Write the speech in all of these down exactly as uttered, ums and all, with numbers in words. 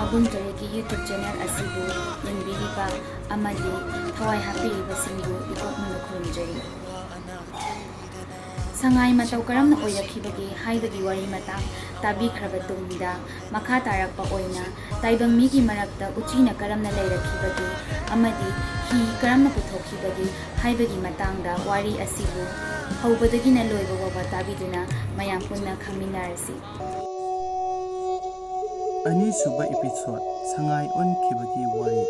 ꯄꯨꯡ ꯇꯔꯦꯠꯀꯤ YouTube channel ꯑꯁꯤꯕꯨ ꯌꯦꯡꯕꯤꯔꯤꯕ ꯑꯃꯗꯤ ꯊꯋꯥꯏ ꯍꯥꯞꯄꯤꯔꯤꯕꯁꯤꯡꯕꯨ ꯏꯀꯣꯛꯅꯅ ꯈꯨꯔꯨꯝꯖꯔꯤ꯫ ꯁꯉꯥꯏ ꯃꯇꯧ ꯀꯔꯝꯅ ꯑꯣꯏꯔꯛꯈꯤꯕꯒꯦ ꯍꯥꯏꯕꯒꯤ ꯋꯥꯔꯤ ꯃꯇꯥꯡ ꯇꯥꯕꯤꯈ꯭ꯔꯕ ꯇꯨꯡꯗ, ꯃꯈꯥ ꯇꯥꯔꯛꯄ ꯑꯣꯏꯅ ꯇꯥꯏꯕꯪ ꯃꯤꯒꯤ ꯃꯔꯛꯇ ꯎꯆꯤꯅ ꯀꯔꯝꯅ ꯂꯩꯔꯛꯈꯤꯕꯒꯦ ꯑꯃꯗꯤ ꯍꯤ ꯀꯔꯝꯅ ꯄꯨꯊꯣꯛꯈꯤꯕꯒꯦ ꯍꯥꯏꯕꯒꯤ ꯃꯇꯥꯡꯗ ꯋꯥꯔꯤ ꯑꯁꯤꯕꯨ ꯍꯧꯕꯗꯒꯤꯅ ꯂꯣꯏꯕ ꯐꯥꯎꯕ ꯇꯥꯕꯤꯗꯨꯅ ꯃꯌꯥꯝ ꯄꯨꯟꯅ ꯈꯪꯃꯤꯟꯅꯔꯁꯤ꯫ ꯑꯅꯤꯁꯨꯕ episode, ꯁꯉꯥꯏ ꯑꯣꯟꯈꯤꯕꯒꯤ ꯋꯥꯔꯤ꯫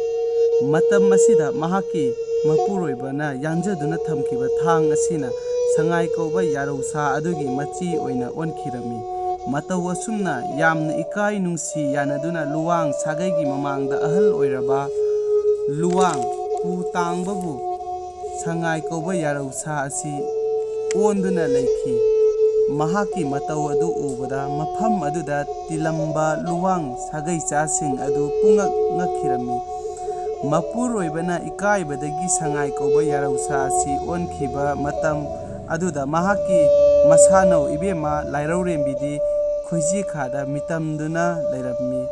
ꯃꯇꯝ ꯑꯁꯤꯗ ꯃꯍꯥꯛꯀꯤ ꯃꯄꯨꯔꯣꯏꯕꯅ ꯌꯥꯟꯖꯗꯨꯅ ꯊꯝꯈꯤꯕ ꯊꯥꯡ ꯑꯁꯤꯅ ꯁꯉꯥꯏ ꯀꯧꯕ ꯌꯥꯔꯧꯁꯥ ꯑꯗꯨꯒꯤ ꯃꯆꯤ ꯑꯣꯏꯅ ꯑꯣꯟꯈꯤꯔꯝꯃꯤ꯫ ꯃꯇꯧ ꯑꯁꯨꯝꯅ ꯌꯥꯝꯅ ꯏꯀꯥꯏ ꯅꯨꯡꯁꯤ ꯌꯥꯅꯗꯨꯅ ꯂꯨꯋꯥꯡ ꯁꯥꯒꯩꯒꯤ ꯃꯃꯥꯡꯗ ꯑꯍꯜ ꯑꯣꯏꯔꯕ ꯂꯨꯋꯥꯡ ꯄꯨ ꯇꯥꯡꯕꯕꯨ ꯁꯉꯥꯏ ꯀꯧꯕ ꯌꯥꯔꯧꯁꯥ ꯑꯁꯤ ꯑꯣꯟꯗꯨꯅ ꯂꯩꯈꯤ꯫ ꯃꯍꯥꯛꯀꯤ ꯃꯇꯧ ꯑꯗꯨ ꯎꯕꯗ ꯃꯐꯝ ꯑꯗꯨꯗ ꯇꯤꯜꯂꯝꯕ ꯂꯨꯋꯥꯡ ꯁꯥꯒꯩꯆꯥꯁꯤꯡ ꯑꯗꯨ ꯄꯨꯡꯉꯛ ꯉꯛꯈꯤꯔꯝꯃꯤ꯫ ꯃꯄꯨꯔꯣꯏꯕꯅ ꯏꯀꯥꯏꯕꯗꯒꯤ ꯁꯉꯥꯏ ꯀꯧꯕ ꯌꯥꯔꯧꯁꯥ ꯑꯁꯤ ꯑꯣꯟꯈꯤꯕ ꯃꯇꯝ ꯑꯗꯨꯗ ꯃꯍꯥꯛꯀꯤ ꯃꯁꯥꯅꯧ ꯏꯕꯦꯝꯃ ꯂꯥꯏꯔꯧꯔꯦꯝꯕꯤꯗꯤ ꯈꯣꯏꯖꯤ ꯈꯥꯗ ꯃꯤꯇꯝꯗꯨꯅ ꯂꯩꯔꯝꯃꯤ꯫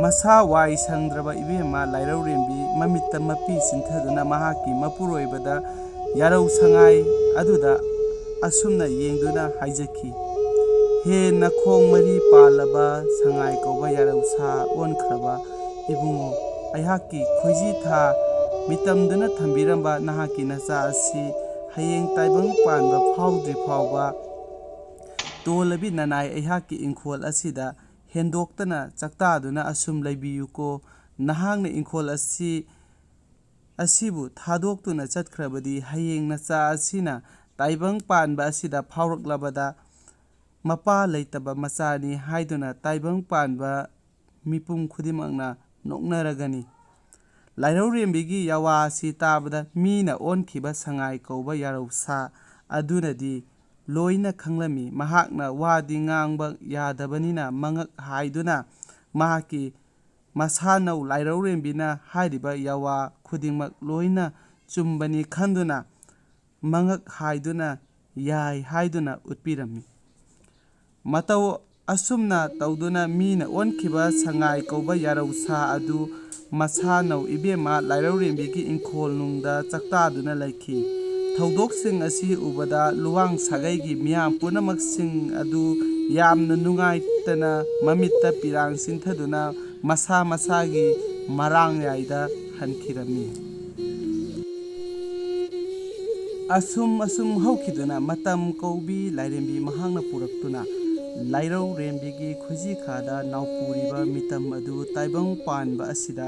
ꯃꯁꯥ ꯋꯥꯏ ꯁꯪꯗ꯭ꯔꯕ ꯏꯕꯦꯝꯃ ꯂꯥꯏꯔꯧꯔꯦꯝꯕꯤ ꯃꯃꯤꯠꯇ ꯃꯄꯤ ꯆꯤꯟꯊꯗꯨꯅ ꯃꯍꯥꯛꯀꯤ ꯃꯄꯨꯔꯣꯏꯕꯗ ꯌꯥꯔꯧ ꯁꯉꯥꯏ ꯑꯗꯨꯗ ꯑꯁꯨꯝꯅ ꯌꯦꯡꯗꯨꯅ ꯍꯥꯏꯖꯈꯤ, "ꯍꯦ ꯅꯈꯣꯡ ꯃꯔꯤ ꯄꯥꯜꯂꯕ ꯁꯉꯥꯏ ꯀꯧꯕ ꯌꯥꯔꯧꯁꯥ ꯑꯣꯟꯈ꯭ꯔꯕ ꯏꯕꯨꯡꯉꯣ, ꯑꯩꯍꯥꯛꯀꯤ ꯈꯣꯏꯖꯤ ꯊꯥ ꯃꯤꯇꯝꯗꯨꯅ ꯊꯝꯕꯤꯔꯝꯕ ꯅꯍꯥꯛꯀꯤ ꯅꯆꯥ ꯑꯁꯤ ꯍꯌꯦꯡ ꯇꯥꯏꯕꯪ ꯄꯥꯟꯕ ꯐꯥꯎꯗ꯭ꯔꯤ ꯐꯥꯎꯕ ꯇꯣꯜꯂꯕꯤ ꯅꯅꯥꯏ ꯑꯩꯍꯥꯛꯀꯤ ꯏꯪꯈꯣꯜ ꯑꯁꯤꯗ ꯍꯦꯟꯗꯣꯛꯇꯅ ꯆꯥꯛꯇꯥꯗꯨꯅ ꯑꯁꯨꯝ ꯂꯩꯕꯤꯌꯨꯀꯣ꯫ ꯅꯍꯥꯛꯅ ꯏꯪꯈꯣꯜ ꯑꯁꯤ, ꯑꯁꯤꯕꯨ ꯊꯥꯗꯣꯛꯇꯨꯅ ꯆꯠꯈ꯭ꯔꯕꯗꯤ ꯍꯌꯦꯡ ꯅꯆꯥ ꯑꯁꯤꯅ ꯇꯥꯏꯕꯪ ꯄꯥꯟꯕ ꯑꯁꯤꯗ ꯐꯥꯎꯔꯛꯂꯕꯗ ꯃꯄꯥ ꯂꯩꯇꯕ ꯃꯆꯥꯅꯤ ꯍꯥꯏꯗꯨꯅ ꯇꯥꯏꯕꯪ ꯄꯥꯟꯕ ꯃꯤꯄꯨꯝ ꯈꯨꯗꯤꯡꯃꯛꯅ ꯅꯣꯛꯅꯔꯒꯅꯤ꯫" ꯂꯥꯏꯔꯧꯔꯦꯝꯕꯤꯒꯤ ꯌꯥꯋꯥ ꯑꯁꯤ ꯇꯥꯕꯗ ꯃꯤꯅ ꯑꯣꯟꯈꯤꯕ ꯁꯉꯥꯏ ꯀꯧꯕ ꯌꯥꯔꯧꯁꯥ ꯑꯗꯨꯅꯗꯤ ꯂꯣꯏꯅ ꯈꯪꯂꯝꯃꯤ꯫ ꯃꯍꯥꯛꯅ ꯋꯥꯗꯤ ꯉꯥꯡꯕ ꯌꯥꯗꯕꯅꯤꯅ ꯃꯉꯛ ꯍꯥꯏꯗꯨꯅ ꯃꯍꯥꯛꯀꯤ ꯃꯁꯥꯅꯧ ꯂꯥꯏꯔꯧꯔꯦꯝꯕꯤꯅ ꯍꯥꯏꯔꯤꯕ ꯌꯥꯋꯥ ꯈꯨꯗꯤꯡꯃꯛ ꯂꯣꯏꯅ ꯆꯨꯝꯕꯅꯤ ꯈꯟꯗꯨꯅ ꯃꯉꯛ ꯍꯥꯏꯗꯨꯅ ꯌꯥꯏ ꯍꯥꯏꯗꯨꯅ ꯎꯠꯄꯤꯔꯝꯃꯤ꯫ ꯃꯇꯧ ꯑꯁꯨꯝꯅ ꯇꯧꯗꯨꯅ ꯃꯤꯅ ꯑꯣꯟꯈꯤꯕ ꯁꯉꯥꯏ ꯀꯧꯕ ꯌꯥꯔꯧ ꯁꯥ ꯑꯗꯨ ꯃꯁꯥꯅꯧ ꯏꯕꯦꯝꯃ ꯂꯥꯏꯔꯧꯔꯦꯝꯕꯤꯒꯤ ꯏꯪꯈꯣꯜꯅꯨꯡꯗ ꯆꯥꯛꯇꯥꯗꯨꯅ ꯂꯩꯈꯤ꯫ ꯊꯧꯗꯣꯛꯁꯤꯡ ꯑꯁꯤ ꯎꯕꯗ ꯂꯨꯋꯥꯡ ꯁꯥꯒꯩꯒꯤ ꯃꯤꯌꯥꯝ ꯄꯨꯝꯅꯃꯛꯁꯤꯡ ꯑꯗꯨ ꯌꯥꯝꯅ ꯅꯨꯡꯉꯥꯏꯇꯅ ꯃꯃꯤꯠꯇ ꯄꯤꯔꯥꯡ ꯆꯤꯟꯊꯗꯨꯅ ꯃꯁꯥ ꯃꯁꯥꯒꯤ ꯃꯔꯥꯡꯌꯥꯏꯗ ꯍꯟꯈꯤꯔꯝꯃꯤ꯫ ꯑꯁꯨꯝ ꯑꯁꯨꯝ ꯍꯧꯈꯤꯗꯨꯅ ꯃꯇꯝ ꯀꯧꯕꯤ ꯂꯥꯏꯔꯦꯝꯕꯤ ꯃꯍꯥꯛꯅ ꯄꯨꯔꯛꯇꯨꯅ ꯂꯥꯏꯔꯧꯔꯦꯝꯕꯤꯒꯤ ꯈꯨꯖꯤꯈꯥꯗ ꯅꯥꯎꯄꯨꯔꯤꯕ ꯃꯤꯇꯝ ꯑꯗꯨ ꯇꯥꯏꯕꯪ ꯄꯥꯟꯕ ꯑꯁꯤꯗ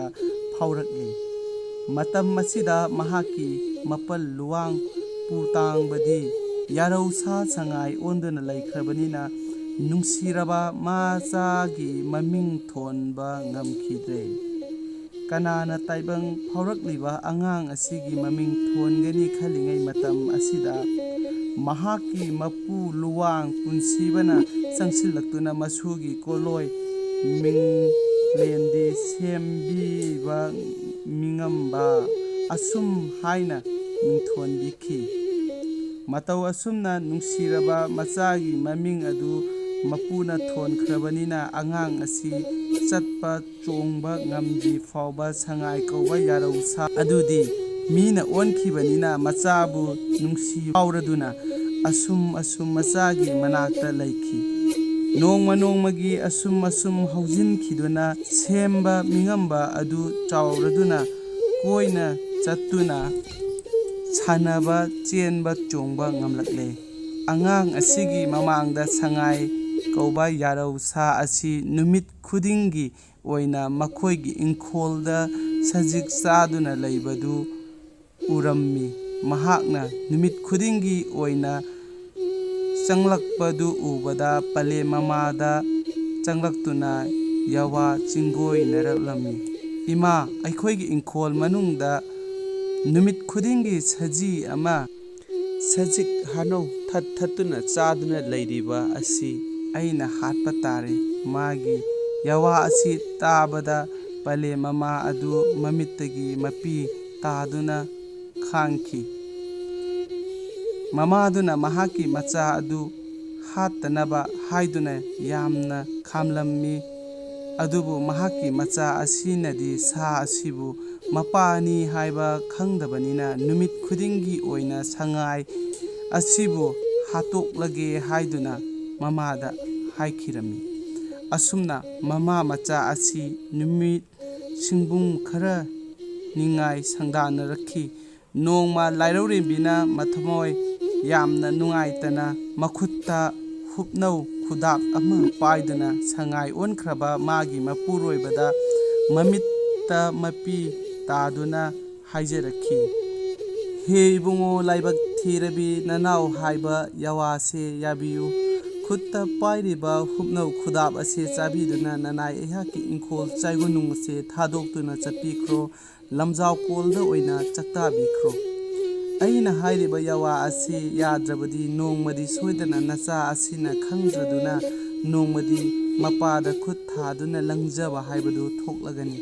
ꯐꯥꯎꯔꯛꯂꯤ꯫ ꯃꯇꯝ ꯑꯁꯤꯗ ꯃꯍꯥꯛꯀꯤ ꯃꯄꯜ ꯂꯨꯋꯥꯡ ꯄꯨ ꯇꯥꯡꯕꯗꯤ ꯌꯥꯔꯧ ꯁꯥ ꯁꯉꯥꯏ ꯑꯣꯟꯗꯨꯅ ꯂꯩꯈ꯭ꯔꯕꯅꯤꯅ ꯅꯨꯡꯁꯤꯔꯕ ꯃꯆꯥꯒꯤ ꯃꯃꯤꯡ ꯊꯣꯟꯕ ꯉꯝꯈꯤꯗ꯭ꯔꯦ꯫ ꯀꯅꯥꯅ ꯇꯥꯏꯕꯪ ꯐꯥꯎꯔꯛꯂꯤꯕ ꯑꯉꯥꯡ ꯑꯁꯤꯒꯤ ꯃꯃꯤꯡ ꯊꯣꯟꯒꯅꯤ ꯈꯜꯂꯤꯉꯩ ꯃꯇꯝ ꯑꯁꯤꯗ ꯃꯍꯥꯛꯀꯤ ꯃꯄꯨ ꯂꯨꯋꯥꯡ ꯄꯨꯟꯁꯤꯕꯅ ꯆꯪꯁꯤꯜꯂꯛꯇꯨꯅ ꯃꯁꯨꯒꯤ ꯀꯣꯂꯣꯏ ꯃꯤꯡꯂꯦꯟꯗꯤ ꯁꯦꯝꯕꯤꯕ ꯃꯤꯉꯝꯕ ꯑꯁꯨꯝ ꯍꯥꯏꯅ ꯃꯤꯡꯊꯣꯟꯕꯤꯈꯤ꯫ ꯃꯇꯧ ꯑꯁꯨꯝꯅ ꯅꯨꯡꯁꯤꯔꯕ ꯃꯆꯥꯒꯤ ꯃꯃꯤꯡ ꯑꯗꯨ ꯃꯄꯨꯅ ꯊꯣꯟꯈ꯭ꯔꯕꯅꯤꯅ ꯑꯉꯥꯡ ꯑꯁꯤ ꯆꯠꯄ ꯆꯣꯡꯕ ꯉꯝꯗ꯭ꯔꯤ ꯐꯥꯎꯕ ꯁꯉꯥꯏ ꯀꯧꯕ ꯌꯥꯔꯧ ꯁꯥ ꯑꯗꯨꯗꯤ ꯃꯤꯅ ꯑꯣꯟꯈꯤꯕꯅꯤꯅ ꯃꯆꯥꯕꯨ ꯅꯨꯡꯁꯤ ꯐꯥꯎꯔꯗꯨꯅ ꯑꯁꯨꯝ ꯑꯁꯨꯝ ꯃꯆꯥꯒꯤ ꯃꯅꯥꯛꯇ ꯂꯩꯈꯤ꯫ ꯅꯣꯡꯃ ꯅꯣꯡꯃꯒꯤ ꯑꯁꯨꯝ ꯑꯁꯨꯝ ꯍꯧꯖꯤꯟꯈꯤꯗꯨꯅ ꯁꯦꯝꯕ ꯃꯤꯉꯝꯕ ꯑꯗꯨ ꯆꯥꯎꯔꯗꯨꯅ ꯀꯣꯏꯅ ꯆꯠꯇꯨꯅ ꯁꯥꯟꯅꯕ ꯆꯦꯟꯕ ꯆꯣꯡꯕ ꯉꯝꯂꯛꯂꯦ꯫ ꯑꯉꯥꯡ ꯑꯁꯤꯒꯤ ꯃꯃꯥꯡꯗ ꯁꯉꯥꯏ ꯀꯧꯕ ꯌꯥꯔꯧ ꯁꯥ ꯑꯁꯤ ꯅꯨꯃꯤꯠ ꯈꯨꯗꯤꯡꯒꯤ ꯑꯣꯏꯅ ꯃꯈꯣꯏꯒꯤ ꯏꯪꯈꯣꯜꯗ ꯁꯖꯤꯛ ꯆꯥꯗꯨꯅ ꯂꯩꯕꯗꯨ ꯎꯔꯝꯃꯤ꯫ ꯃꯍꯥꯛꯅ ꯅꯨꯃꯤꯠ ꯈꯨꯗꯤꯡꯒꯤ ꯑꯣꯏꯅ ꯆꯪꯂꯛꯄꯗꯨ ꯎꯕꯗ ꯄꯂꯦꯝ ꯃꯃꯥꯗ ꯆꯪꯂꯛꯇꯨꯅ ꯌꯥꯋꯥ ꯆꯤꯡꯒꯣꯏꯅꯔꯛꯂꯝꯃꯤ꯫ "ꯏꯃꯥ, ꯑꯩꯈꯣꯏꯒꯤ ꯏꯪꯈꯣꯜ ꯃꯅꯨꯡꯗ ꯅꯨꯃꯤꯠ ꯈꯨꯗꯤꯡꯒꯤ ꯁꯖꯤ ꯑꯃ ꯁꯖꯤꯛ ꯍꯥꯅꯧ ꯊꯠ ꯊꯠꯇꯨꯅ ꯆꯥꯗꯨꯅ ꯂꯩꯔꯤꯕ ꯑꯁꯤ ꯑꯩꯅ ꯍꯥꯠꯄ ꯇꯥꯔꯦ꯫" ꯃꯥꯒꯤ ꯌꯥꯋꯥ ꯑꯁꯤ ꯇꯥꯕꯗ ꯄꯂꯦꯝ ꯃꯃꯥ ꯑꯗꯨ ꯃꯃꯤꯠꯇꯒꯤ ꯃꯄꯤ ꯇꯥꯗꯨꯅ ꯈꯥꯡꯈꯤ꯫ ꯃꯃꯥꯗꯨꯅ ꯃꯍꯥꯛꯀꯤ ꯃꯆꯥ ꯑꯗꯨ ꯍꯥꯠꯇꯅꯕ ꯍꯥꯏꯗꯨꯅ ꯌꯥꯝꯅ ꯈꯥꯝꯂꯝꯃꯤ꯫ ꯑꯗꯨꯕꯨ ꯃꯍꯥꯛꯀꯤ ꯃꯆꯥ ꯑꯁꯤꯅꯗꯤ ꯁꯥ ꯑꯁꯤꯕꯨ ꯃꯄꯥꯅꯤ ꯍꯥꯏꯕ ꯈꯪꯗꯕꯅꯤꯅ ꯅꯨꯃꯤꯠ ꯈꯨꯗꯤꯡꯒꯤ ꯑꯣꯏꯅ ꯁꯉꯥꯏ ꯑꯁꯤꯕꯨ ꯍꯥꯠꯇꯣꯛꯂꯒꯦ ꯍꯥꯏꯗꯨꯅ ꯃꯃꯥꯗ ꯍꯥꯏꯈꯤꯔꯝꯃꯤ꯫ ꯑꯁꯨꯝꯅ ꯃꯃꯥ ꯃꯆꯥ ꯑꯁꯤ ꯅꯨꯃꯤꯠ ꯁꯤꯡꯕꯨꯡ ꯈꯔ ꯅꯤꯡꯉꯥꯏ ꯁꯪꯗꯥꯅꯔꯛꯈꯤ꯫ ꯅꯣꯡꯃ ꯂꯥꯏꯔꯧꯔꯦꯝꯕꯤꯅ ꯃꯊꯃꯣꯏ ꯌꯥꯝꯅ ꯅꯨꯡꯉꯥꯏꯇꯅ ꯃꯈꯨꯠꯇ ꯍꯨꯞꯅꯧ ꯈꯨꯗꯥꯞ ꯑꯃ ꯄꯥꯏꯗꯨꯅ ꯁꯉꯥꯏ ꯑꯣꯟꯈ꯭ꯔꯕ ꯃꯥꯒꯤ ꯃꯄꯨꯔꯣꯏꯕꯗ ꯃꯃꯤꯠꯇ ꯃꯄꯤ ꯇꯥꯗꯨꯅ ꯍꯥꯏꯖꯔꯛꯈꯤ, "ꯍꯦ ꯏꯕꯨꯡꯉꯣ ꯂꯥꯏꯕꯛ ꯊꯤꯔꯕꯤ ꯅꯅꯥꯎ ꯍꯥꯏꯕ ꯌꯥꯋꯥꯁꯦ ꯌꯥꯕꯤꯌꯨ꯫ ꯈꯨꯠꯇ ꯄꯥꯏꯔꯤꯕ ꯍꯨꯞꯅꯧ ꯈꯨꯗꯥꯞ ꯑꯁꯦ ꯆꯥꯕꯤꯗꯨꯅ ꯅꯅꯥꯏ ꯑꯩꯍꯥꯛꯀꯤ ꯏꯪꯈꯣꯜ ꯆꯥꯏꯒꯨꯅꯨꯡ ꯑꯁꯦ ꯊꯥꯗꯣꯛꯇꯨꯅ ꯆꯠꯄꯤꯈ꯭ꯔꯣ꯫ ꯂꯝꯖꯥꯎ ꯀꯣꯜꯗ ꯑꯣꯏꯅ ꯆꯥꯛꯇꯥꯕꯤꯈ꯭ꯔꯣ꯫ ꯑꯩꯅ ꯍꯥꯏꯔꯤꯕ ꯌꯥꯋꯥ ꯑꯁꯤ ꯌꯥꯗ꯭ꯔꯕꯗꯤ ꯅꯣꯡꯃꯗꯤ ꯁꯣꯏꯗꯅ ꯅꯆꯥ ꯑꯁꯤꯅ ꯈꯪꯗ꯭ꯔꯗꯨꯅ ꯅꯣꯡꯃꯗꯤ ꯃꯄꯥꯗ ꯈꯨꯠ ꯊꯥꯗꯨꯅ ꯂꯪꯖꯕ ꯍꯥꯏꯕꯗꯨ ꯊꯣꯛꯂꯒꯅꯤ꯫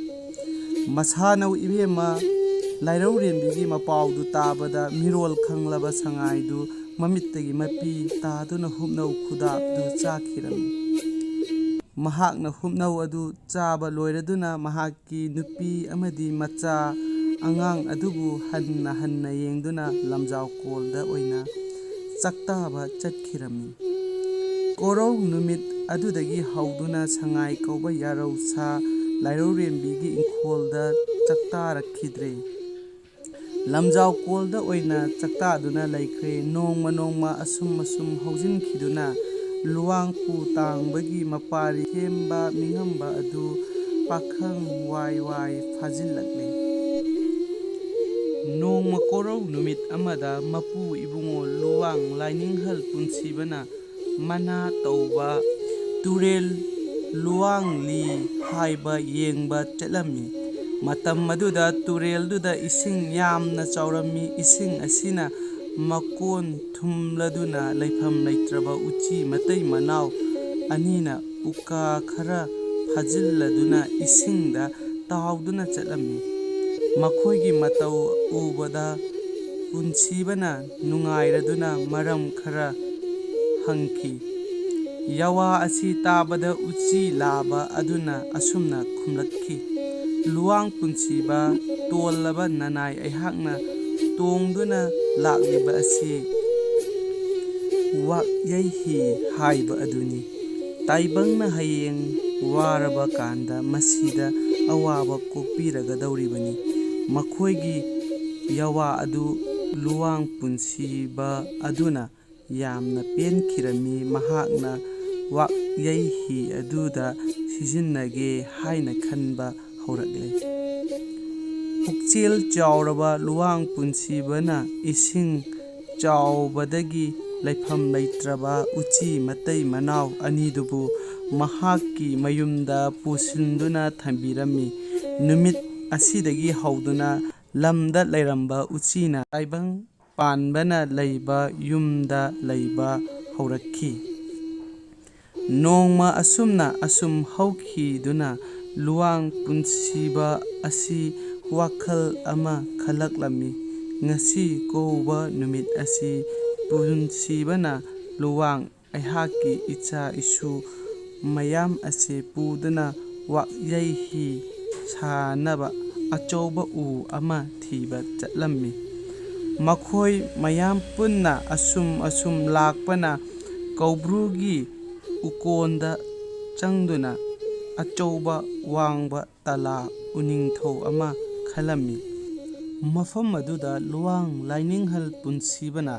ꯃꯁꯥꯅꯧ ꯏꯕꯦꯝꯃ ꯂꯥꯏꯔꯧꯔꯦꯝꯕꯤꯒꯤ ꯃꯄꯥꯎꯗꯨ ꯇꯥꯕꯗ ꯃꯤꯔꯣꯜ ꯈꯪꯂꯕ ꯁꯉꯥꯏꯗꯨ ꯃꯃꯤꯠꯇꯒꯤ ꯃꯄꯤ ꯇꯥꯗꯨꯅ ꯍꯨꯞꯅꯧ ꯈꯨꯗꯥꯞꯗꯨ ꯆꯥꯈꯤꯔꯝꯃꯤ꯫ ꯃꯍꯥꯛꯅ ꯍꯨꯞꯅꯧ ꯑꯗꯨ ꯆꯥꯕ ꯂꯣꯏꯔꯗꯨꯅ ꯃꯍꯥꯛꯀꯤ ꯅꯨꯄꯤ ꯑꯃꯗꯤ ꯃꯆꯥ ꯑꯉꯥꯡ ꯑꯗꯨꯕꯨ ꯍꯟꯅ ꯍꯟꯅ ꯌꯦꯡꯗꯨꯅ ꯂꯝꯖꯥꯎ ꯀꯣꯜꯗ ꯑꯣꯏꯅ ꯆꯥꯛꯇꯥꯕ ꯆꯠꯈꯤꯔꯝꯃꯤ꯫ ꯀꯣꯔꯧ ꯅꯨꯃꯤꯠ ꯑꯗꯨꯗꯒꯤ ꯍꯧꯗꯨꯅ ꯁꯉꯥꯏ ꯀꯧꯕ ꯌꯥꯔꯧ ꯁꯥ ꯂꯥꯏꯔꯧꯔꯦꯝꯕꯤꯒꯤ ꯏꯪꯈꯣꯜꯗ ꯆꯥꯛꯇꯥꯔꯛꯈꯤꯗ꯭ꯔꯦ꯫ ꯂꯝꯖꯥꯎ ꯀꯣꯜꯗ ꯑꯣꯏꯅ ꯆꯥꯛꯇꯥꯗꯨꯅ ꯂꯩꯈ꯭ꯔꯦ꯫ ꯅꯣꯡꯃ ꯅꯣꯡꯃ ꯑꯁꯨꯝ ꯑꯁꯨꯝ ꯍꯧꯖꯤꯟꯈꯤꯗꯨꯅ ꯂꯨꯋꯥꯡꯄꯨ ꯇꯥꯡꯕꯒꯤ ꯃꯄꯥꯔꯤ ꯁꯦꯝꯕ ꯃꯤꯉꯝꯕ ꯑꯗꯨ ꯄꯥꯈꯪ ꯋꯥꯏ ꯋꯥꯏ ꯐꯥꯖꯤꯜꯂꯛꯂꯦ꯫ ꯅꯣꯡꯃ ꯀꯣꯔꯧ ꯅꯨꯃꯤꯠ ꯑꯃꯗ ꯃꯄꯨ ꯏꯕꯨꯡꯉꯣ ꯂꯨꯋꯥꯡ ꯂꯥꯏꯅꯤꯡꯍꯜ ꯄꯨꯟꯁꯤꯕꯅ ꯃꯅꯥ ꯇꯧꯕ ꯇꯨꯔꯦꯜ ꯂꯨꯋꯥꯡꯂꯤ ꯍꯥꯏꯕ ꯌꯦꯡꯕ ꯆꯠꯂꯝꯃꯤ꯫ ꯃꯇꯝ ꯑꯗꯨꯗ ꯇꯨꯔꯦꯜꯗꯨꯗ ꯏꯁꯤꯡ ꯌꯥꯝꯅ ꯆꯥꯎꯔꯝꯃꯤ꯫ ꯏꯁꯤꯡ ꯑꯁꯤꯅ ꯃꯀꯣꯟ ꯊꯨꯝꯂꯗꯨꯅ ꯂꯩꯐꯝ ꯂꯩꯇ꯭ꯔꯕ ꯎꯆꯤ ꯃꯇꯩ ꯃꯅꯥꯎ ꯑꯅꯤꯅ ꯎꯀꯥ ꯈꯔ ꯐꯥꯖꯤꯜꯂꯗꯨꯅ ꯏꯁꯤꯡꯗ ꯇꯥꯎꯗꯨꯅ ꯆꯠꯂꯝꯃꯤ꯫ ꯃꯈꯣꯏꯒꯤ ꯃꯇꯧ ꯎꯕꯗ ꯄꯨꯟꯁꯤꯕꯅ ꯅꯨꯡꯉꯥꯏꯔꯗꯨꯅ ꯃꯔꯝ ꯈꯔ ꯍꯪꯈꯤ꯫ ꯌꯥꯋꯥ ꯑꯁꯤ ꯇꯥꯕꯗ ꯎꯆꯤ ꯂꯥꯕ ꯑꯗꯨꯅ ꯑꯁꯨꯝꯅ ꯈꯨꯝꯂꯛꯈꯤ, "ꯂꯨꯋꯥꯡ ꯄꯨꯟꯁꯤꯕ, ꯇꯣꯜꯂꯕ ꯅꯅꯥꯏ ꯑꯩꯍꯥꯛꯅ ꯇꯣꯡꯗꯨꯅ ꯂꯥꯛꯂꯤꯕ ꯑꯁꯤ ꯋꯥꯛꯌꯩ ꯍꯤ ꯍꯥꯏꯕ ꯑꯗꯨꯅꯤ꯫ ꯇꯥꯏꯕꯪꯅ ꯍꯌꯦꯡ ꯋꯥꯔꯕ ꯀꯥꯟꯗ ꯃꯁꯤꯗ ꯑꯋꯥꯕ ꯀꯣꯛꯄꯤꯔꯒꯗꯧꯔꯤꯕꯅꯤ꯫" ꯃꯈꯣꯏꯒꯤ ꯌꯥꯋꯥ ꯑꯗꯨ ꯂꯨꯋꯥꯡ ꯄꯨꯟꯁꯤꯕ ꯑꯗꯨꯅ ꯌꯥꯝꯅ ꯄꯦꯟꯈꯤꯔꯝꯃꯤ꯫ ꯃꯍꯥꯛꯅ ꯋꯥꯛꯌꯩ ꯍꯤ ꯑꯗꯨꯗ ꯁꯤꯖꯤꯟꯅꯒꯦ ꯍꯥꯏꯅ ꯈꯟꯕ ꯍꯧꯔꯛꯂꯦ꯫ ꯄꯨꯛꯆꯦꯜ ꯆꯥꯎꯔꯕ ꯂꯨꯋꯥꯡ ꯄꯨꯟꯁꯤꯕꯅ ꯏꯁꯤꯡ ꯆꯥꯎꯕꯗꯒꯤ ꯂꯩꯐꯝ ꯂꯩꯇ꯭ꯔꯕ ꯎꯆꯤ ꯃꯇꯩ ꯃꯅꯥꯎ ꯑꯅꯤꯗꯨꯕꯨ ꯃꯍꯥꯛꯀꯤ ꯃꯌꯨꯝꯗ ꯄꯨꯁꯤꯟꯗꯨꯅ ꯊꯝꯕꯤꯔꯝꯃꯤ꯫ ꯅꯨꯃꯤꯠ ꯑꯁꯤꯗꯒꯤ ꯍꯧꯗꯨꯅ ꯂꯝꯗ ꯂꯩꯔꯝꯕ ꯎꯆꯤꯅ ꯇꯥꯏꯕꯪ ꯄꯥꯟꯕꯅ ꯂꯩꯕ ꯌꯨꯝꯗ ꯂꯩꯕ ꯍꯧꯔꯛꯈꯤ꯫ ꯅꯣꯡꯃ ꯑꯁꯨꯝꯅ ꯑꯁꯨꯝ ꯍꯧꯈꯤꯗꯨꯅ ꯂꯨꯋꯥꯡ ꯄꯨꯟꯁꯤꯕ ꯑꯁꯤ ꯋꯥꯈꯜ ꯑꯃ ꯈꯜꯂꯛꯂꯝꯃꯤ꯫ ꯉꯁꯤ ꯀꯧꯕ ꯅꯨꯃꯤꯠ ꯑꯁꯤ ꯄꯨꯟꯁꯤꯕꯅ ꯂꯨꯋꯥꯡ ꯑꯩꯍꯥꯛꯀꯤ ꯏꯆꯥ ꯏꯁꯨ ꯃꯌꯥꯝ ꯑꯁꯤ ꯄꯨꯗꯨꯅ ꯋꯥꯛꯌꯩ ꯍꯤ ꯁꯥꯅꯕ ꯑꯆꯧꯕ ꯎ ꯑꯃ ꯊꯤꯕ ꯆꯠꯂꯝꯃꯤ꯫ ꯃꯈꯣꯏ ꯃꯌꯥꯝ ꯄꯨꯟꯅ ꯑꯁꯨꯝ ꯑꯁꯨꯝ ꯂꯥꯛꯄꯅ ꯀꯧꯕ꯭ꯔꯨꯒꯤ ꯎꯀꯣꯟꯗ ꯆꯪꯗꯨꯅ ꯑꯆꯧꯕ ꯋꯥꯡꯕ ꯇꯂꯥ ꯎꯅꯤꯡꯊꯧ ꯑꯃ ꯈꯜꯂꯝꯃꯤ꯫ ꯃꯐꯝ ꯑꯗꯨꯗ ꯂꯨꯋꯥꯡ ꯂꯥꯏꯅꯤꯡꯍꯜ ꯄꯨꯟꯁꯤꯕꯅ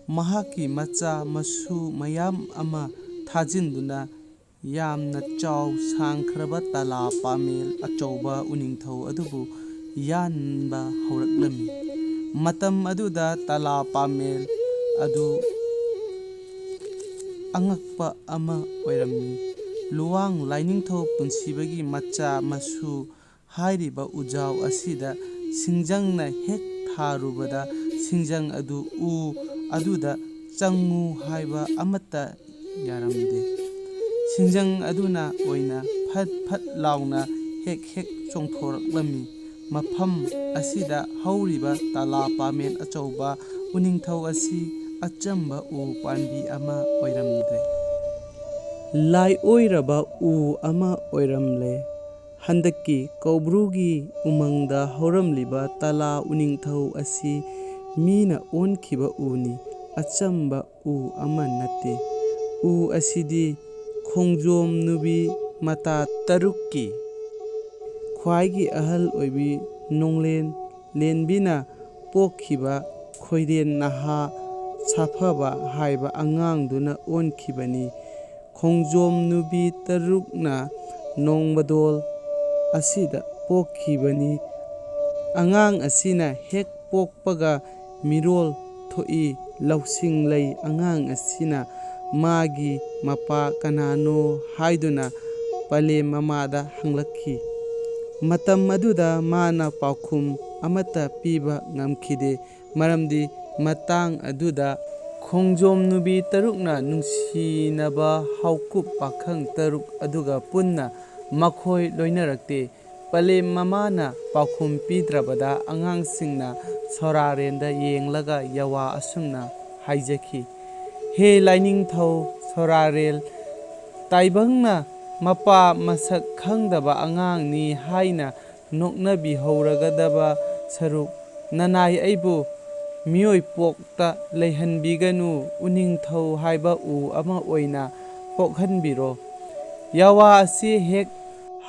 ꯃꯍꯥꯛꯀꯤ ꯃꯆꯥ ꯃꯁꯨ ꯃꯌꯥꯝ ꯑꯃ ꯊꯥꯖꯤꯟꯗꯨꯅ ꯌꯥꯝꯅ ꯆꯥꯎ ꯁꯥꯡꯈ꯭ꯔꯕ ꯇꯂꯥ ꯄꯥꯃꯦꯜ ꯑꯆꯧꯕ ꯎꯅꯤꯡꯊꯧ ꯑꯗꯨꯕꯨ ꯌꯥꯟꯕ ꯍꯧꯔꯛꯂꯝꯃꯤ꯫ ꯃꯇꯝ ꯑꯗꯨꯗ ꯇꯂꯥ ꯄꯥꯃꯦꯜ ꯑꯗꯨ ꯑꯉꯛꯄ ꯑꯃ ꯑꯣꯏꯔꯝꯃꯤ꯫ ꯂꯨꯋꯥꯡ ꯂꯥꯏꯅꯤꯡꯊꯧ ꯄꯨꯟꯁꯤꯕꯒꯤ ꯃꯆꯥ ꯃꯁꯨ ꯍꯥꯏꯔꯤꯕ ꯎꯖꯥꯎ ꯑꯁꯤꯗ ꯁꯤꯡꯖꯪꯅ ꯍꯦꯛ ꯊꯥꯔꯨꯕꯗ ꯁꯤꯡꯖꯪ ꯑꯗꯨ ꯎ ꯑꯗꯨꯗ ꯆꯪꯉꯨ ꯍꯥꯏꯕ ꯑꯃꯠꯇ ꯌꯥꯔꯝꯗꯦ꯫ ꯁꯤꯡꯖꯪ ꯑꯗꯨꯅ ꯑꯣꯏꯅ ꯐꯠ ꯐꯠ ꯂꯥꯎꯅ ꯍꯦꯛ ꯍꯦꯛ ꯆꯣꯡꯊꯣꯔꯛꯂꯝꯃꯤ꯫ ꯃꯐꯝ ꯑꯁꯤꯗ ꯍꯧꯔꯤꯕ ꯇꯂꯥ ꯄꯥꯃꯦꯟ ꯑꯆꯧꯕ ꯎꯅꯤꯡꯊꯧ ꯑꯁꯤ ꯑꯆꯝꯕ ꯎ ꯄꯥꯝꯕꯤ ꯑꯃ ꯑꯣꯏꯔꯝꯗ꯭ꯔꯦ꯫ ꯂꯥꯏꯑꯣꯏꯔꯕ ꯎ ꯑꯃ ꯑꯣꯏꯔꯝꯂꯦ꯫ ꯍꯟꯗꯛꯀꯤ ꯀꯧꯕ꯭ꯔꯨꯒꯤ ꯎꯃꯪꯗ ꯍꯧꯔꯝꯂꯤꯕ ꯇꯂꯥ ꯎꯅꯤꯡꯊꯧ ꯑꯁꯤ ꯃꯤꯅ ꯑꯣꯟꯈꯤꯕ ꯎꯅꯤ, ꯑꯆꯝꯕ ꯎ ꯑꯃ ꯅꯠꯇꯦ꯫ ꯎ ꯑꯁꯤꯗꯤ ꯈꯣꯡꯖꯣꯝ ꯅꯨꯕꯤ ꯃꯇꯥ ꯇꯔꯨꯛꯀꯤ ꯈ꯭ꯋꯥꯏꯒꯤ ꯑꯍꯜ ꯑꯣꯏꯕꯤ ꯅꯣꯡꯂꯦꯟ ꯂꯦꯟꯕꯤꯅ ꯄꯣꯛꯈꯤꯕ ꯈꯣꯏꯔꯦꯟ ꯅꯍꯥ ꯁꯥꯐꯕ ꯍꯥꯏꯕ ꯑꯉꯥꯡꯗꯨꯅ ꯑꯣꯟꯈꯤꯕꯅꯤ꯫ ꯈꯣꯡꯖꯣꯝ ꯅꯨꯕꯤ ꯇꯔꯨꯛꯅ ꯅꯣꯡꯕꯗꯣꯜ ꯑꯁꯤꯗ ꯄꯣꯛꯈꯤꯕꯅꯤ꯫ ꯑꯉꯥꯡ ꯑꯁꯤꯅ ꯍꯦꯛ ꯄꯣꯛꯄꯒ ꯃꯤꯔꯣꯜ ꯊꯣꯛꯏ, ꯂꯧꯁꯤꯡ ꯂꯩ꯫ ꯑꯉꯥꯡ ꯑꯁꯤꯅ ꯃꯥꯒꯤ ꯃꯄꯥ ꯀꯅꯥꯅꯣ ꯍꯥꯏꯗꯨꯅ ꯄꯂꯦꯝ ꯃꯃꯥꯗ ꯍꯪꯂꯛꯈꯤ꯫ ꯃꯇꯝ ꯑꯗꯨꯗ ꯃꯥꯅ ꯄꯥꯎꯈꯨꯝ ꯑꯃꯠꯇ ꯄꯤꯕ ꯉꯝꯈꯤꯗꯦ, ꯃꯔꯝꯗꯤ ꯃꯇꯥꯡ ꯑꯗꯨꯗ ꯈꯣꯡꯖꯣꯝ ꯅꯨꯕꯤ ꯇꯔꯨꯛꯅ ꯅꯨꯡꯁꯤꯅꯕ ꯍꯥꯎꯀꯨꯞ ꯄꯥꯈꯪ ꯇꯔꯨꯛ ꯑꯗꯨꯒ ꯄꯨꯟꯅ ꯃꯈꯣꯏ ꯂꯣꯏꯅꯔꯛꯇꯦ꯫ ꯄꯂꯦꯝ ꯃꯃꯥꯅ ꯄꯥꯎꯈꯨꯝ ꯄꯤꯗ꯭ꯔꯕꯗ ꯑꯉꯥꯡꯁꯤꯡꯅ ꯁꯣꯔꯥꯔꯦꯜꯗ ꯌꯦꯡꯂꯒ ꯌꯥꯋꯥ ꯑꯁꯨꯝꯅ ꯍꯥꯏꯖꯈꯤ, "ꯍꯦ ꯂꯥꯏꯅꯤꯡꯊꯧ ꯁꯣꯔꯥꯔꯦꯜ, ꯇꯥꯏꯕꯪꯅ ꯃꯄꯥ ꯃꯁꯛ ꯈꯪꯗꯕ ꯑꯉꯥꯡꯅꯤ ꯍꯥꯏꯅ ꯅꯣꯛꯅꯕꯤꯍꯧꯔꯒꯗꯕ ꯁꯔꯨꯛ, ꯅꯅꯥꯏ ꯑꯩꯕꯨ ꯃꯤꯑꯣꯏ ꯄꯣꯛꯇ ꯂꯩꯍꯟꯕꯤꯒꯅꯨ, ꯎꯅꯤꯡꯊꯧ ꯍꯥꯏꯕ ꯎ ꯑꯃ ꯑꯣꯏꯅ ꯄꯣꯛꯍꯟꯕꯤꯔꯣ꯫" ꯌꯥꯋꯥ ꯑꯁꯤ ꯍꯦꯛ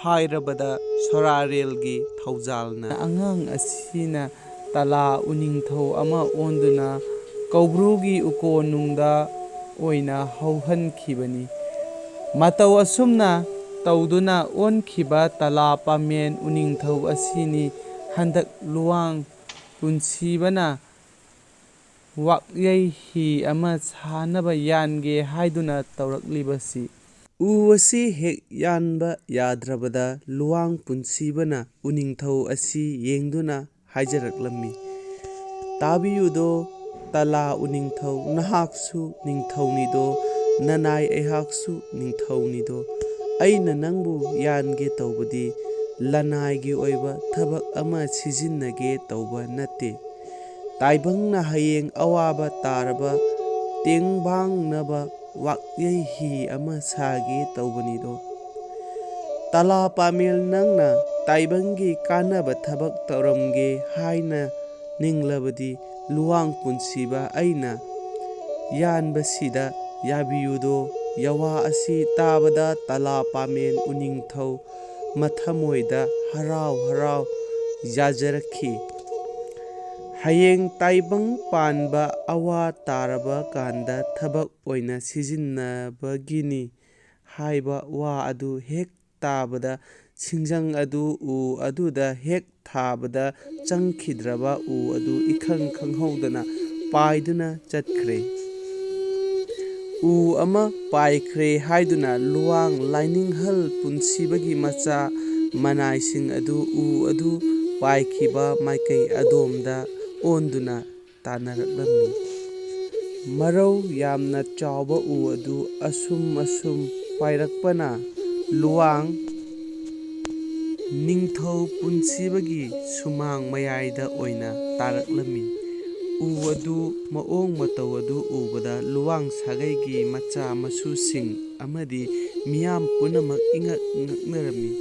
ꯍꯥꯏꯔꯕꯗ ꯁꯣꯔꯥꯔꯦꯜꯒꯤ ꯊꯧꯖꯥꯜꯅ ꯑꯉꯥꯡ ꯑꯁꯤꯅ ꯇꯂꯥ ꯎꯅꯤꯡꯊꯧ ꯑꯃ ꯑꯣꯟꯗꯨꯅ ꯀꯧꯕ꯭ꯔꯨꯒꯤ ꯎꯀꯣꯟꯅꯨꯡꯗ ꯑꯣꯏꯅ ꯍꯧꯍꯟꯈꯤꯕꯅꯤ꯫ ꯃꯇꯧ ꯑꯁꯨꯝꯅ ꯇꯧꯗꯨꯅ ꯑꯣꯟꯈꯤꯕ ꯇꯂꯥ ꯄꯥꯃꯦꯟ ꯎꯅꯤꯡꯊꯧ ꯑꯁꯤꯅꯤ ꯍꯟꯗꯛ ꯂꯨꯋꯥꯡ ꯄꯨꯟꯁꯤꯕꯅ ꯋꯥꯛꯌꯩ ꯍꯤ ꯑꯃ ꯁꯥꯅꯕ ꯌꯥꯟꯒꯦ ꯍꯥꯏꯗꯨꯅ ꯇꯧꯔꯛꯂꯤꯕꯁꯤ꯫ ꯎ ꯑꯁꯤ ꯍꯦꯛ ꯌꯥꯟꯕ ꯌꯥꯗ꯭ꯔꯕꯗ ꯂꯨꯋꯥꯡ ꯄꯨꯟꯁꯤꯕꯅ ꯎꯅꯤꯡꯊꯧ ꯑꯁꯤ ꯌꯦꯡꯗꯨꯅ ꯍꯥꯏꯖꯔꯛꯂꯝꯃꯤ, "ꯇꯥꯕꯤꯌꯨꯗꯣ, ꯇꯂꯥ ꯎꯅꯤꯡꯊꯧ, ꯅꯍꯥꯛꯁꯨ ꯅꯤꯡꯊꯧꯅꯤꯗꯣ, ꯅꯅꯥꯏ ꯑꯩꯍꯥꯛꯁꯨ ꯅꯤꯡꯊꯧꯅꯤꯗꯣ꯫ ꯑꯩꯅ ꯅꯪꯕꯨ ꯌꯥꯟꯒꯦ ꯇꯧꯕꯗꯤ ꯂꯅꯥꯏꯒꯤ ꯑꯣꯏꯕ ꯊꯕꯛ ꯑꯃ ꯁꯤꯖꯤꯟꯅꯒꯦ ꯇꯧꯕ ꯅꯠꯇꯦ꯫ ꯇꯥꯏꯕꯪꯅ ꯍꯌꯦꯡ ꯑꯋꯥꯕ ꯇꯥꯔꯕ ꯇꯦꯡꯕꯥꯡꯅꯕ ꯋꯥꯛꯌꯩ ꯍꯤ ꯑꯃ ꯁꯥꯒꯦ ꯇꯧꯕꯅꯤꯗꯣ꯫ ꯇꯂꯥ ꯄꯥꯃꯦꯜ, ꯅꯪꯅ ꯇꯥꯏꯕꯪꯒꯤ ꯀꯥꯟꯅꯕ ꯊꯕꯛ ꯇꯧꯔꯝꯒꯦ ꯍꯥꯏꯅ ꯅꯤꯡꯂꯕꯗꯤ, ꯂꯨꯋꯥꯡ ꯄꯨꯟꯁꯤꯕ ꯑꯩꯅ ꯌꯥꯟꯕꯁꯤꯗ ꯌꯥꯕꯤꯌꯨꯗꯣ꯫ ꯌꯋꯥ ꯑꯁꯤ ꯇꯥꯕꯗ ꯇꯂꯥ ꯄꯥꯃꯦꯜ ꯎꯅꯤꯡꯊꯧ ꯃꯊꯃꯣꯏꯗ ꯍꯔꯥꯎ ꯍꯔꯥꯎ ꯌꯥꯖꯔꯛꯈꯤ꯫ ꯍꯌꯦꯡ ꯇꯥꯏꯕꯪ ꯄꯥꯟꯕ ꯑꯋꯥ ꯇꯥꯔꯕ ꯀꯥꯟꯗ ꯊꯕꯛ ꯑꯣꯏꯅ ꯁꯤꯖꯤꯟꯅꯕꯒꯤꯅꯤ ꯍꯥꯏꯕ ꯋꯥ ꯑꯗꯨ ꯍꯦꯛ ꯇꯥꯕꯗ, ꯁꯤꯡꯖꯪ ꯑꯗꯨ ꯎ ꯑꯗꯨꯗ ꯍꯦꯛ ꯊꯥꯕꯗ ꯆꯪꯈꯤꯗ꯭ꯔꯕ ꯎ ꯑꯗꯨ ꯏꯈꯪ ꯈꯪꯍꯧꯗꯅ ꯄꯥꯏꯗꯨꯅ ꯆꯠꯈ꯭ꯔꯦ꯫ ꯎ ꯑꯃ ꯄꯥꯏꯈ꯭ꯔꯦ ꯍꯥꯏꯗꯨꯅ ꯂꯨꯋꯥꯡ ꯂꯥꯏꯅꯤꯡꯍꯜ ꯄꯨꯟꯁꯤꯕꯒꯤ ꯃꯆꯥ ꯃꯅꯥꯏꯁꯤꯡ ꯑꯗꯨ ꯎ ꯑꯗꯨ ꯄꯥꯏꯈꯤꯕ ꯃꯥꯏꯀꯩ ꯑꯗꯣꯝꯗ ꯑꯣꯟꯗꯨꯅ ꯇꯥꯟꯅꯔꯛꯂꯝꯃꯤ꯫ ꯃꯔꯧ ꯌꯥꯝꯅ ꯆꯥꯎꯕ ꯎ ꯑꯗꯨ ꯑꯁꯨꯝ ꯑꯁꯨꯝ ꯄꯥꯏꯔꯛꯄꯅ ꯂꯨꯋꯥꯡ ꯅꯤꯡꯊꯧ ꯄꯨꯟꯁꯤꯕꯒꯤ ꯁꯨꯃꯥꯡ ꯃꯌꯥꯏꯗ ꯑꯣꯏꯅ ꯇꯥꯔꯛꯂꯝꯃꯤ꯫ ꯎ ꯑꯗꯨ ꯃꯑꯣꯡ ꯃꯇꯧ ꯑꯗꯨ ꯎꯕꯗ ꯂꯨꯋꯥꯡ ꯁꯥꯒꯩꯒꯤ ꯃꯆꯥ ꯃꯁꯨꯁꯤꯡ ꯑꯃꯗꯤ ꯃꯤꯌꯥꯝ ꯄꯨꯝꯅꯃꯛ ꯏꯉꯛ ꯉꯛꯅꯔꯝꯃꯤ꯫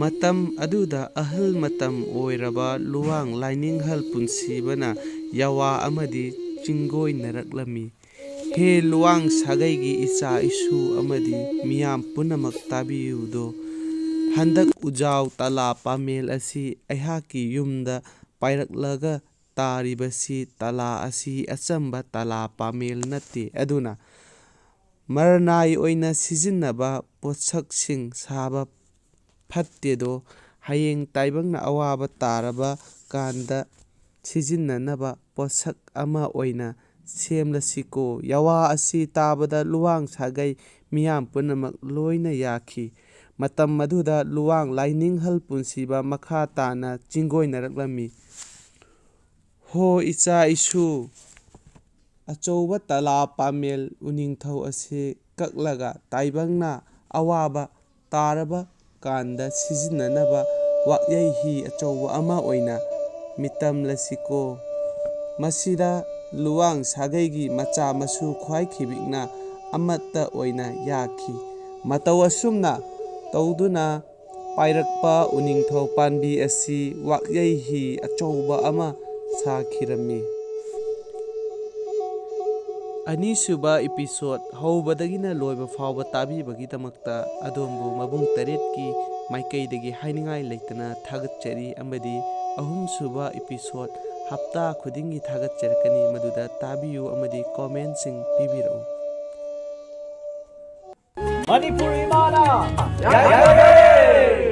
ꯃꯇꯝ ꯑꯗꯨꯗ ꯑꯍꯜ ꯃꯇꯝ ꯑꯣꯏꯔꯕ ꯂꯨꯋꯥꯡ ꯂꯥꯏꯅꯤꯡꯍꯜ ꯄꯨꯟꯁꯤꯕꯅ ꯌꯥꯋꯥ ꯑꯃꯗꯤ ꯆꯤꯡꯒꯣꯏꯅꯔꯛꯂꯝꯃꯤ꯫ ꯍꯦ ꯂꯨꯋꯥꯡ ꯁꯥꯒꯩꯒꯤ ꯏꯆꯥ ꯏꯁꯨ ꯑꯃꯗꯤ ꯃꯤꯌꯥꯝ ꯄꯨꯝꯅꯃꯛ ꯇꯥꯕꯤꯌꯨꯗꯣ꯫ ꯍꯟꯗꯛ ꯎꯖꯥꯎ ꯇꯂꯥ ꯄꯥꯃꯦꯜ ꯑꯁꯤ ꯑꯩꯍꯥꯛꯀꯤ ꯌꯨꯝꯗ ꯄꯥꯏꯔꯛꯂꯒ ꯇꯥꯔꯤꯕꯁꯤ ꯇꯂꯥ ꯑꯁꯤ ꯑꯆꯝꯕ ꯇꯂꯥ ꯄꯥꯃꯦꯜ ꯅꯠꯇꯦ꯫ ꯑꯗꯨꯅ ꯃꯔꯅꯥꯏ ꯑꯣꯏꯅ ꯁꯤꯖꯤꯟꯅꯕ ꯄꯣꯠꯁꯛꯁꯤꯡ ꯁꯥꯕ ꯐꯠꯇꯦꯗꯣ꯫ ꯍꯌꯦꯡ ꯇꯥꯏꯕꯪꯅ ꯑꯋꯥꯕ ꯇꯥꯔꯕ ꯀꯥꯟꯗ ꯁꯤꯖꯤꯟꯅꯅꯕ ꯄꯣꯠꯁꯛ ꯑꯃ ꯑꯣꯏꯅ ꯁꯦꯝꯂꯁꯤꯀꯣ꯫ ꯌꯥꯋꯥ ꯑꯁꯤ ꯇꯥꯕꯗ ꯂꯨꯋꯥꯡ ꯁꯥꯒꯩ ꯃꯤꯌꯥꯝ ꯄꯨꯝꯅꯃꯛ ꯂꯣꯏꯅ ꯌꯥꯈꯤ꯫ ꯃꯇꯝ ꯑꯗꯨꯗ ꯂꯨꯋꯥꯡ ꯂꯥꯏꯅꯤꯡꯍꯜ ꯄꯨꯟꯁꯤꯕ ꯃꯈꯥ ꯇꯥꯅ ꯆꯤꯡꯒꯣꯏꯅꯔꯛꯂꯝꯃꯤ꯫ ꯍꯣ ꯏꯆꯥ ꯏꯁꯨ, ꯑꯆꯧꯕ ꯇꯂꯥ ꯄꯥꯃꯦꯜ ꯎꯅꯤꯡꯊꯧ ꯑꯁꯤ ꯀꯛꯂꯒ ꯇꯥꯏꯕꯪꯅ ꯑꯋꯥꯕ ꯇꯥꯔꯕ ꯀꯥꯟꯗ ꯁꯤꯖꯤꯟꯅꯅꯕ ꯋꯥꯛꯌꯩ ꯍꯤ ꯑꯆꯧꯕ ꯑꯃ ꯑꯣꯏꯅ ꯃꯤꯇꯝꯂꯁꯤꯀꯣ꯫ ꯃꯁꯤꯗ ꯂꯨꯋꯥꯡ ꯁꯥꯒꯩꯒꯤ ꯃꯆꯥ ꯃꯁꯨ ꯈ꯭ꯋꯥꯏ ꯈꯤꯕꯤꯛꯅ ꯑꯃꯠꯇ ꯑꯣꯏꯅ ꯌꯥꯈꯤ꯫ ꯃꯇꯧ ꯑꯁꯨꯝꯅ ꯇꯧꯗꯨꯅ ꯄꯥꯏꯔꯛꯄ ꯎꯅꯤꯡꯊꯧ ꯄꯥꯝꯕꯤ ꯑꯁꯤ ꯋꯥꯛꯌꯩ ꯍꯤ ꯑꯆꯧꯕ ꯑꯃ ꯁꯥꯈꯤꯔꯝꯃꯤ꯫ ꯑꯅꯤꯁꯨꯕ episode ꯍꯧꯕꯗꯒꯤꯅ ꯂꯣꯏꯕ ꯐꯥꯎꯕ ꯇꯥꯕꯤꯕꯒꯤꯗꯃꯛꯇ ꯑꯗꯣꯝꯕꯨ ꯃꯕꯨꯡ ꯇꯔꯦꯠꯀꯤ ꯃꯥꯏꯀꯩꯗꯒꯤ ꯍꯥꯏꯅꯤꯡꯉꯥꯏ ꯂꯩꯇꯅ ꯊꯥꯒꯠꯆꯔꯤ, ꯑꯃꯗꯤ ꯑꯍꯨꯝꯁꯨꯕ episode ꯍꯞꯇꯥ ꯈꯨꯗꯤꯡꯒꯤ ꯊꯥꯒꯠꯆꯔꯛꯀꯅꯤ, ꯃꯗꯨꯗ ꯇꯥꯕꯤꯌꯨ ꯑꯃꯗꯤ commentꯁꯤꯡ ꯄꯤꯕꯤꯔꯛꯎ꯫ ꯃꯅꯤꯄꯨꯔ ꯏꯃꯥꯅ ꯌꯥꯏꯐꯔꯦ!